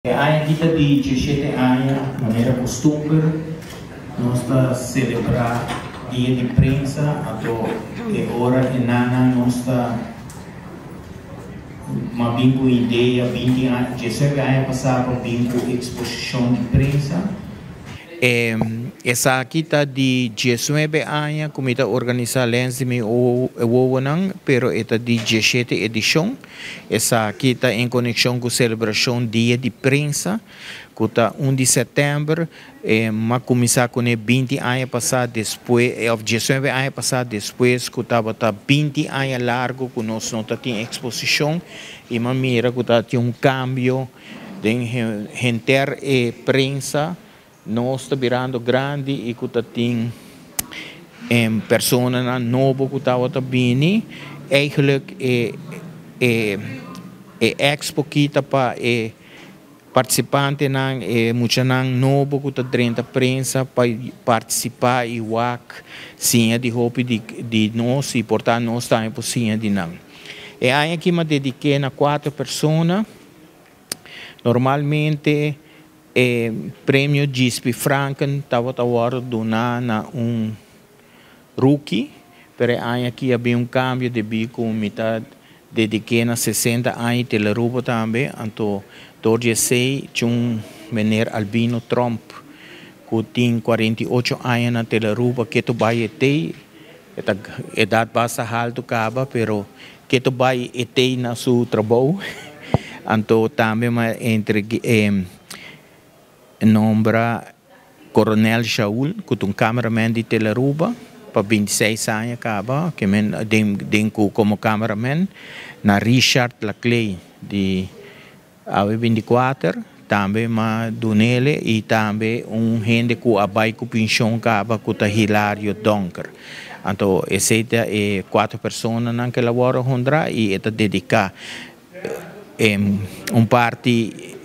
E aña aki ta di 17 aña, manera costumber, nos ta celebra Dia di Prensa, anto e ora e nana nos ta m'a bin cu idea 20 aña, 19 aña pasa pa bin cu exposicion di prensa. Esaki ta di 19 aña cu mi ta organisa Lens di mi wowonan, pero e ta di 17 edicion. Esaki ta en conexion cu celebracion Dia di Prensa, cu ta 1 di september. M'a cuminsa cu ne 20 aña pasa despues, of 19 aña pasa, despues cu tabata 20 aña largo cu nos no tin exposicion y m'a mira cu tin un cambio den henter e prensa. Nos ta birando grandi y cu tin persona nobo cu tabata bini. Eigenlijk e expo aki ta pa e participantenan, e muchanan nobo cu ta drenta prensa pa participa y wak siña di hopi di nos y por ta nos tambe por siña di nan. E aña aki m'a dedica na cuatro persona. Normalmente e premio Gispi Franken tabata wordo duna na un rookie, pero e aña aki a bin un cambio debi cu mi ta dedica na 60 aña Telearuba tambe, anto door di esey un meneer Albino Trump cu tin 48 aña na Telearuba, cu bay te ta edad basta halto caba, pero cu bay te na su trabou. Anto tambe m'a entre nombra Coronel Shaul, cu ta un cameraman di Telearuba, pa 26 aña caba, cu men den como cameraman, na Richard Laclay di AW24, tambe m'a dunele y tambe un hende cu a bay cu pensioen caba, cu ta Hilario Donker. Anto, esey ta e cuatro personanan cu el a wordo honra y ta dedica un parti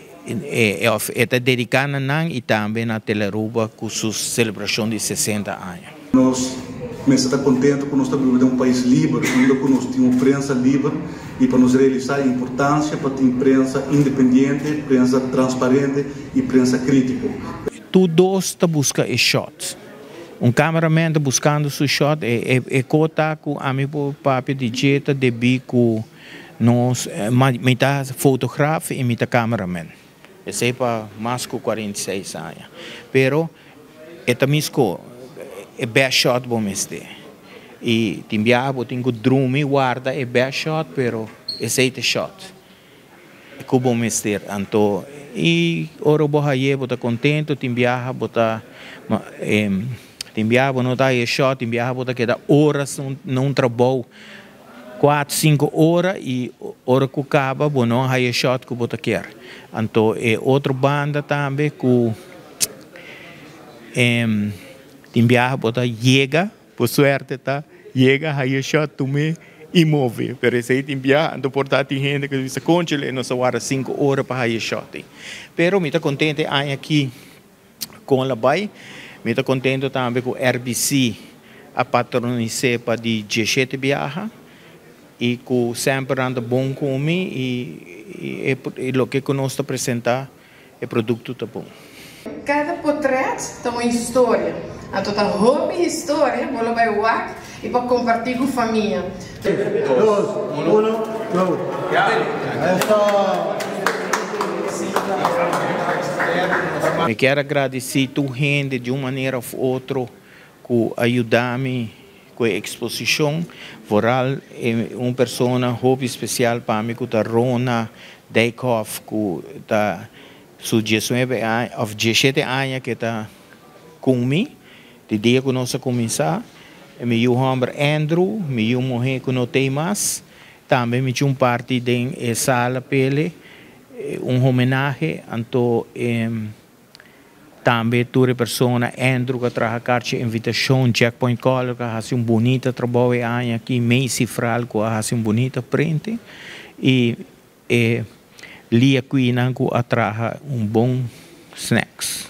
ta dedica na nan y tambe na Telearuba cu su celebracion di 60 aña. Nos ta contento cu nos ta biba den un pais liber, unda cu nos tin un prensa liber y pa nos realisa e importancia pa tin prensa independiente, prensa transparente y prensa critico. Tur dos ta busca e shot. Un cameraman ta buscando su shot e cota cu ami papia di jeta debi cu nos mi ta fotograaf y mi ta cameraman. Esey pa mas cu 46 aña. Pero e ta misco e best shot bo mester. Y tin biaha bo tin cu drumi warda e best shot, pero esey ta shot cu bo mester. Anto y ora bo haye, bo ta contento. Tin biaha bo ta tin biaha bo no ta e shot, tin biaha bo ta keda horas num trabou, 4, 5 ora, y ora cu caba bo no haya shot cu bo ta kier. Anto e otro banda tambe cu tin biaha bo ta yega, por suerte ta yega, haya shot, tuma y move. Pero esey tin biaha, anto por ta tin hende cu bisa: "Conchele, nos a warda 5 ora pa haya shot." Pero mi ta contento aña aki con el a bay. Mi ta contento tambe cu RBC a patronisa pa di 17 biaha y cu semper anda bon cu mi y loke cu nos ta presenta, e producto ta bon. Cada portret tin un historia. Anto ta hopi historia, bo bay wak y pa comparti cu famia. 2, 1, go. Eso. Mi kier gradici tur hende di un manera of otro cu a yuda mi cu e exposicion. Vooral un persona hopi special pa mi, cu ta Rona Dijkhoff, cu ta su 19 aña of 17 aña cu ta cu mi, di dia cu nos a cuminsa. Mi yiu homber Andrew, mi yiu muhe cu no tin mas, tambe mi tin un parti den sala pele, un homenahe. Anto tambe tur persona, Andrew cu a traha carchi invitacion, Checkpoint Color cu a haci un bunita trabou aña aki, Macy Fral cu a haci un bunita print y Lia Quina cu a traha un bon snacks.